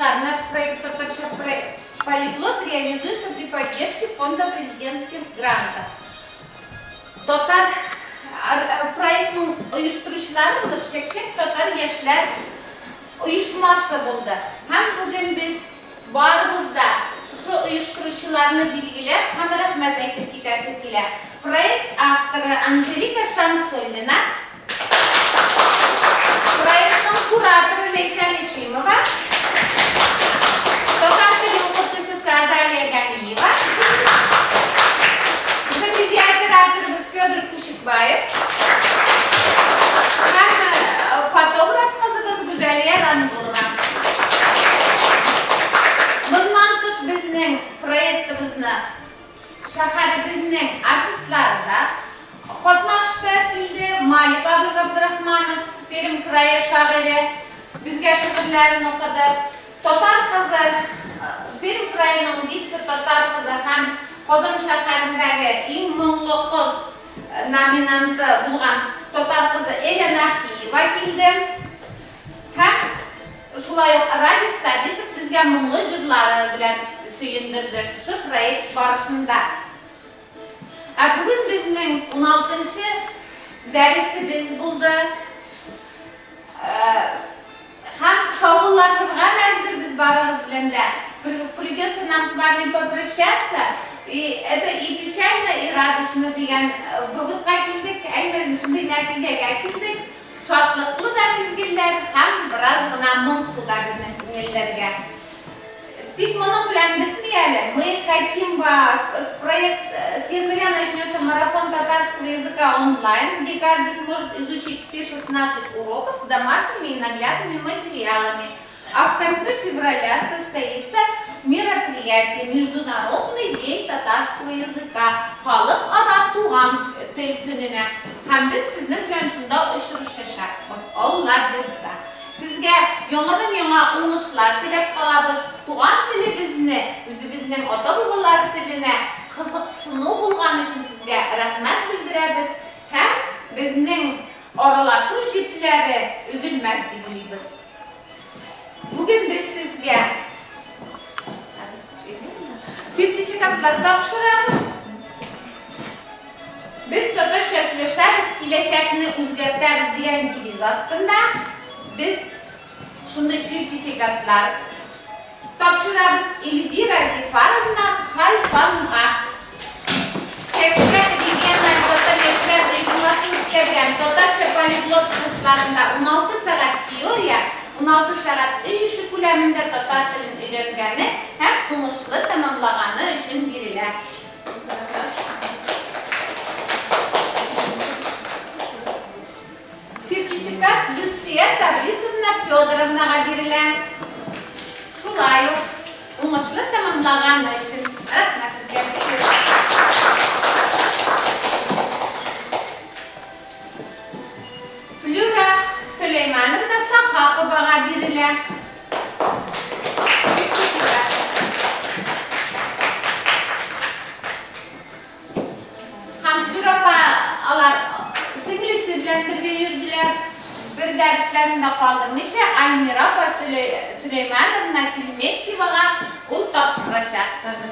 Дуслар, наш проект Татарча полиглот реализуется при поддержке Фонда президентских грантов. Татар проектның оештыручылары булып Чәкчәк татар яшьләр оешмасы булды. Һәм бүген без барыбыз да шушы оештыручыларны билгеләп һәм рәхмәт әйтеп китәсе килә. Проект авторы Анжелика Шамсуллина, проектның кураторы Ләйсән Ишимова, татар теле укытучысы Азалия Ганиева, безнең видеооператорыбыз Федор Кучукбаев һәм фотограф кызыбыз Гүзәлия Рангулова. Моннан тыш безнең проектыбызны Шәһәребезнең артистлары да катнашты, килде. Малик абый Габдрахманов, Пермь крае шагыйре, безгә шигырьләрен укыды. Татар кызы, Пермь краеның вице-татар кызы һәм Казан шәһәрендәге иң моңлы кыз номинанты булган татар кызы Эля Нәхиева килде. Һәм шулай ук Радис Сабитов безгә моңлы җырлары белән сөендерде шушы проект барышында. Ә бүген безнең уналтынчы дәресебез булды. Һәм саубуллашырга мәҗбүрбез барыгыз белән дә. Придется нам с вами попрощаться. И это и печально, и радостно дигән выводка килдек, әйме, шундый нәтиҗәгә килдек. Шатлыклы да мизгелләр һәм бераз гына моңсу да безнең күңелләргә. Тик моның белән бетми әле. Мы хотим вас, проект с января начнется марафон татарского языка онлайн, где каждый сможет изучить все 16 уроков с домашними и наглядными материалами. А в конце февраля состоится мероприятие Международный день татарского языка, Халыкара туган тел көненә. Һәм без сезнең белән шунда очрашачакбыз, Алла бирса. Сезгә яңадан-яңа уңышлар теләп калабыз. Туган телебезне, үзебезнең ата-бабалар теленә кызыксыну булган өчен сезгә рәхмәт белдерәбез һәм безнең аралашу җепләре өзелмәс дип уйлыйбыз. Бүген без сезгә сертификатлар тапшырабыз. Без татарча сөйләшәбез, киләчәкне үзгәртәбез дигән девиз астында без шундый сертификатлар Тапшырабыз Эльвира Зифаровна Хальфанга. Чәкчәк региональ татар яшьләр оешмасы үткәргән Татарча полиглот курсларында 16 сәгать теория, 16 сәгать өй эше күләмендә татар телен өйрәнгәне һәм уңышлы тәмамлаганы өчен бирелә. Сертификат Люция Таврисовна Федоровнага бирелә. Шулай ук уңышлы тәмамлаганы өчен рәхмәт сезгә. Флюра Сөләймановна Сахаповага бирелә. Сертификат. Һәм Флюра апа алар сеңлесе белән бергә йөрделәр. Бер дәресләрен дә калдырмыйча, Альмира апа Сөләймановна Кильметьевага ул тапшырачак тоже.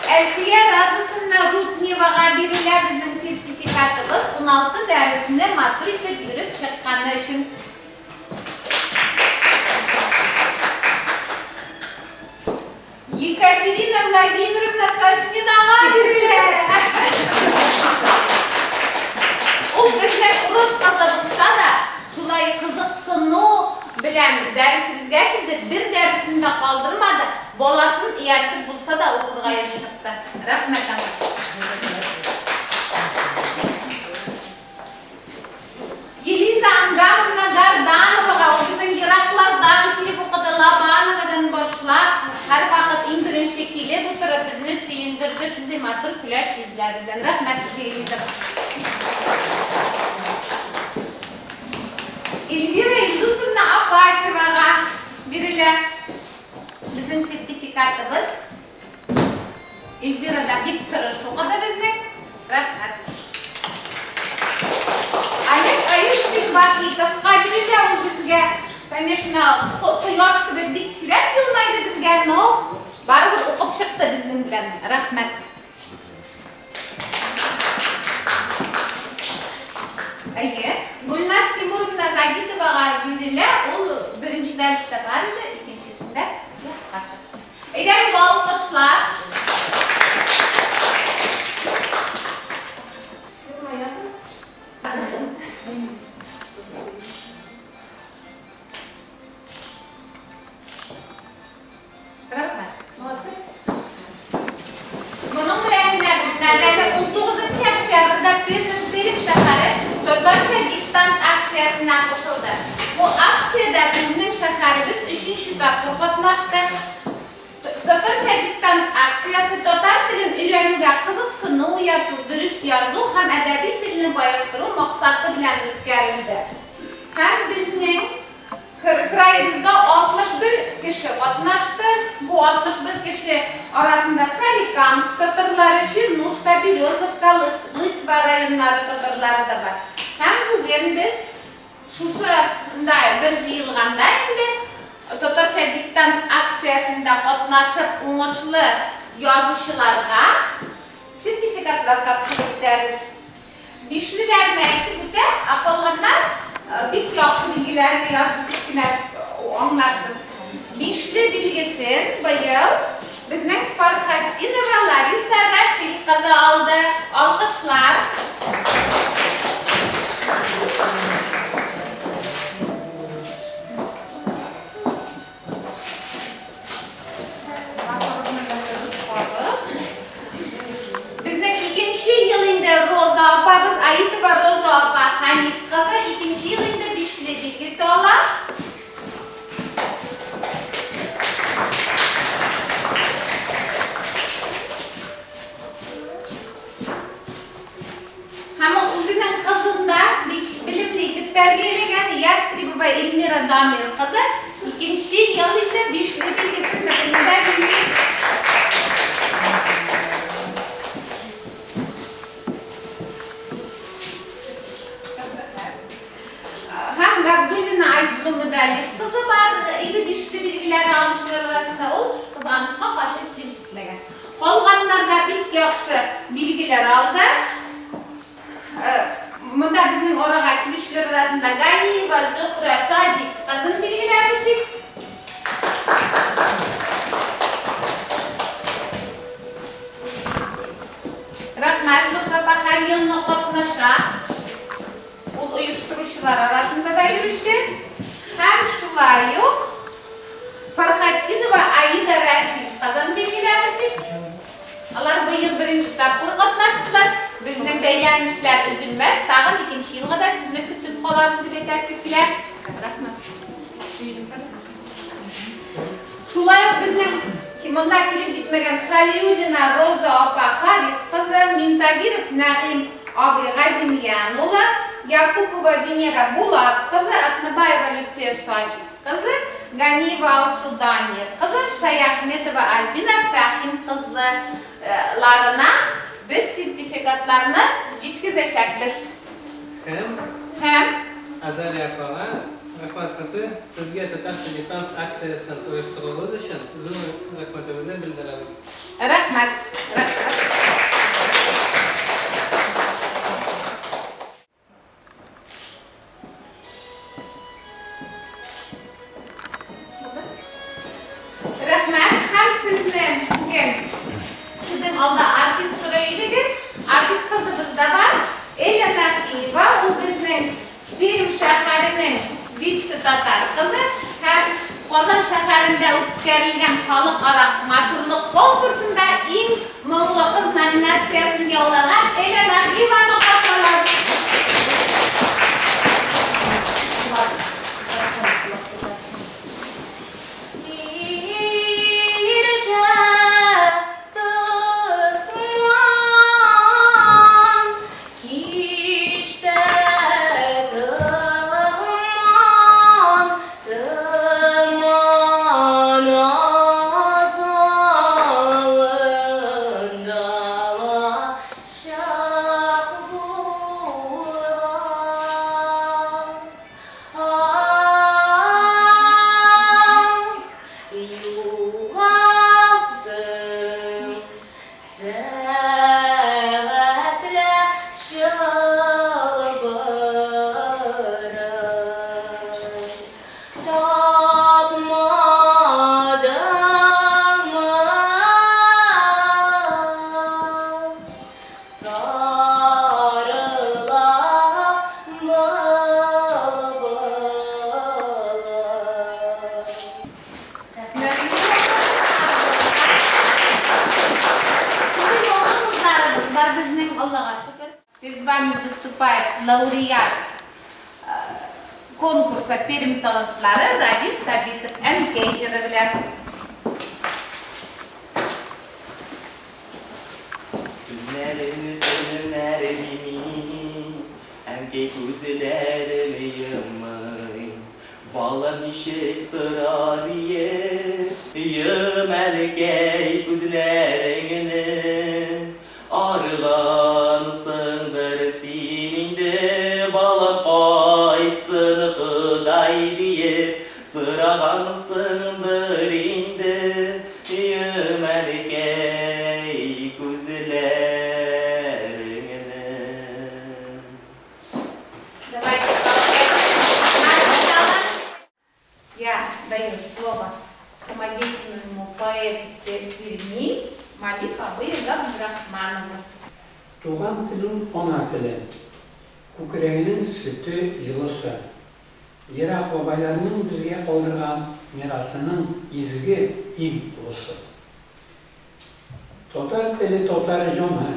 Әлфия Радусовна Рудневага бирелә безнең сертификатыбыз 16 дәресне матур итеп йөреп чыкканы өчен. Екатерина Владимировна Соснинага бирелә. Ул безнең рус кызы булса да, шулай кызыксыну белән дәресебезгә килде, бер дәресен дә калдырмады, баласын ияртеп булса да укырга йөреп чыкты. Рәхмәт аңа. Елиза Ангамовна Гардановага, ул безнең ераклардан килеп укыды, Лобановадан башлап, һәрвакыт иң беренче килеп утырып, безне сөендерде шундый матур көләч йөзләре белән. Рәхмәт сезгә, Елиза. Эльвира Илдусовна Апасевага бирелә безнең сертификатыбыз. Эльвира да бик тырыш укыды безнең. Рәхмәт. Олег Аюшевич Вахитовка бирелә. килә, ул безгә, конечно, кояш кебек бик сирәк елмайды безгә, но барыбер укып чыкты безнең белән. Рәхмәт. Әйе, Гөлназ Тимуровна Загитовага бирелә, ул беренче дәрестә бар иде, икенчесендә юкка чыкты. Әйдәгез, алкышлар. Рәхмәт. Молодцы. Моның белән генә бетмәде әле. 19 октябрьдә Пермь Пермь шәһәре Татарча диктант акциясенә кушылды. Бу акциядә безнең шәһәребез өченче тапкыр катнашты. Татарча диктант акциясе татар телен өйрәнүгә кызыксыну уяту, дөрес язу һәм әдәби телне баектыру максаты белән үткәрелде. Һәм безнең Краебызда 61 кеше катнашты. Бу 61 кеше арасында Соликамск татарлары, Чернушка, Березовка, Лысьва районнары татарлары да бар. Һәм бүген без шушында бер җыелганда инде Татарча диктант акциясендә катнашып уңышлы язучыларга сертификатлар тапшырып үтәбез. Бишлеләрне әйтеп үтәм, ә калганнар бик яхшы билгеләрне язды дип кенә аңларсыз. Бишле билгесен быел безнең Фархатдинова Лариса Рәфил кызы алды. Алкышлар. Безнең икенче ел инде Роза апабыз, Аитова Роза апа Хәниф кызы икенче ел инде бишле билгесе ала. Һәм ул үзенең кызын да бик белемле итеп тәрбияләгән Ястребова Эльмира Дамир кызы икенче ел инде бишле билгесен берсенә дә бирми. Һәм Габдуллина Айсылу Мөдәллиф кызы бар иде бишле билгеләре алучылар арасында, ул, кызганычка каршы, килеп җитмәгән. Калганнар да бик яхшы билгеләр алды. Монда безнең арага килүчеләр арасында Ганиева Зөһрә Саҗит кызын билгеләп үтик. Рәхмәт, Зөһрә апа һәр елны катнаша. Ул оештыручылар арасында да йөрүче. Һәм шулай ук Фәрхәтдинова Аида Рәфил кызын билгеләп үтик. Алар быел беренче тапкыр катнаштылар. Безнең бәйләнешләр өзелмәс, тагын икенче елга да сезне көтеп калабыз дип әйтәсе килә. Рәхмәт. Шулай ук безнең монда килеп җитмәгән Хәлиуллина Роза апа Харис кызы, Минтагиров Нәгыйм абый Газимьян улы, Якупова Венера Булат кызы, Атнабаева Люция Саҗит кызы, Ганиева Алсу Данир кызы, Шаяхметова Альбина Фәхим кызлы ларына без сертификатларны җиткезәчәкбез. Һәм. Һәм. Азалия апага рәхмәт хаты, сезгә Татарча диктант акциясен оештыруыгыз өчен зур рәхмәтебезне белдерәбез. Рәхмәт. Рәхмәт. Рәхмәт һәм сезне бүген сезнең алда артист сорый идегез. Артист кызыбыз да бар. Эля Нәкиева, ул безнең Пермь шәһәренең вице-татар кызы һәм Казан шәһәрендә үткәрелгән халыкара матурлык конкурсында иң моңлы кыз номинациясен яулаган Эля Нәкиеваны каршы алабыз. Иртә тотман, кичтә томан, томан азавын далача. Сәгатьлә чылбырын тапмадыңмы? Сарыла былбылым. Шундый моңлы кызларыбыз бар безнең, Аллага шөкер. Перед вами выступает лауреат конкурса Пермь талантлары Равис Сабитов Әнкәй җыры белән. Көннәрен төннәр дими, Әнкәй күзләрен йоммый. Балам ничек тора диеп, Йом, әнкәй, күзләреңне. Арыгансыңдыр син инде, Балам кайтсын Ходай диеп, Сорагансыңдыр инде. Йом, әнкәй, күзләреңне. Давайте поаплодируем. Я даю слово самодеятельному поэту Перми Малик абый Габдрахманову. Туган тел ул ана теле, күкрәгенең сөте, җылысы. Ерак бабайларның безгә калдырган мирасының изге, иң олысы. Татар теле татар җаны,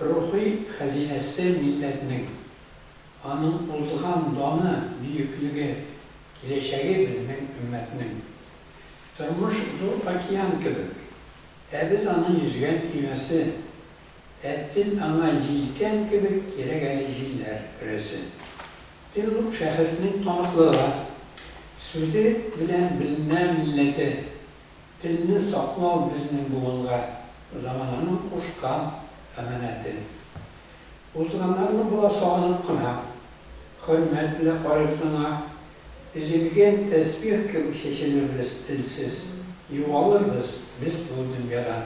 рухи хәзинәсе милләтнең. Аның узган даны, бөеклеге, киләчәге безнең өммәтнең. Тормыш зур океан кебек, ә без аның йөзгән көймәсе. Ә тел аңа җилкән кебек кирәк әле җилләр өрәсе. Тел ул шәхеснең таныклыгы, сүзе белән беленә милләте. Телне саклау безнең буынга замананың кушкан амәнәте. Узганнарны була сагынып кына, хөрмәт белә карыйбыз аңа. Өзелгән тәсбих кебек чәчелербез телсез, югалырбыз без бу дөньядан.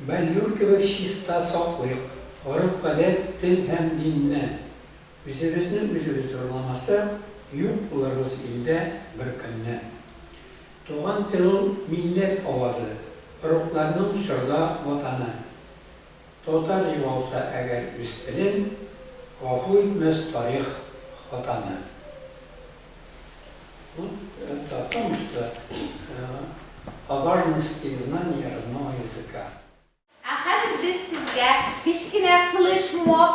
Бәллүр кебек чиста саклыйк гореф-гадәт, тел һәм динне. Үзебезне үзебез зурламасак, юк булырбыз илдә бер көнне. Туган тел ул, милләт авазы, ыругларның чорда ватаны. Татар югалса әгәр үз телен, гафу итмәс тарих хатаны. Вот это о том, что о важности знания родного языка. Ә хәзер без сезгә кечкенә флешмоб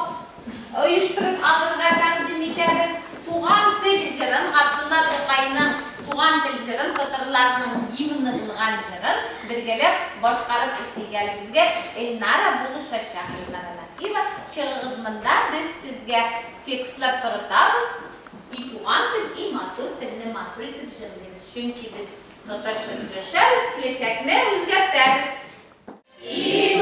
оештырып алырга тәкъдим итәбез. Туган тел җырын, Габдулла Тукайның Туган тел җырын, татарларның гимны булган җырын бергәләп башкарып үтик әле. Безгә Эльнара булышачак. Эльнара Нәкыева, чыгыгыз монда, без сезгә текстлар таратабыз. И туган тел, и матур телне матур итеп җырлыйбыз. Чөнки без татарча сөйләшәбез, киләчәкне үзгәртәбез. И